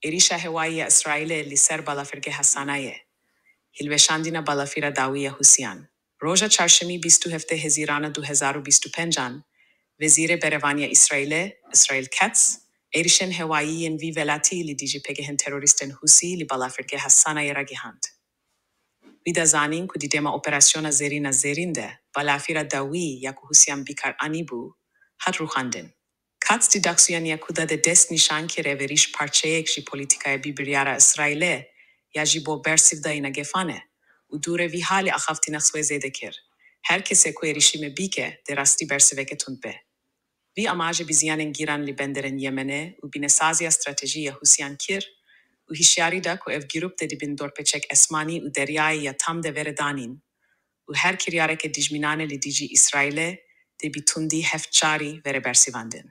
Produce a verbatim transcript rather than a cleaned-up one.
Êrîşa hewayî ya Îsraîlê li ser balafirgeha Sanayê. Hilweşandina balafira dawî ya Hûsiyan. Roja çarşemî bîst û heftê Hezîrana du hezar û bîst û pêncan, Wezîrê Berevaniya Îsraîlê, Israel Katz, êrîşên hewayî yên vî welatî li dijî pêgehên terorîstên Hûsî li balafirgeha Sanayê ragihand. Wî da zanîn ku di dema operasyona zêrîna zêrîn de balafira dawî ya ku Hûsiyan bikar anîbû, hat rûxandin. Katz di daxuyaniya ku da de dest nîşan kir ev êrîş parçeyek ji polîtîkaya bî biryara Îsraîlê ya ji bo bersivdayîna gefan e û dûre vî halê axaftina xwe zêde kir. Her kesê ku êrîşî me bike, dê rastî bersiveke tund be. Vî amaje bi ziyanên giran li benderên Yemenê û binesaziya stratejî ya Hûsiyan kir û hişyarî da ku ev grûp dê di bin dorpêçek esmanî û deryayî ya tam de were danîn û her kiryareke dijminane li dijî Îsraîlê dê bi tundî heft carî were bersivandin.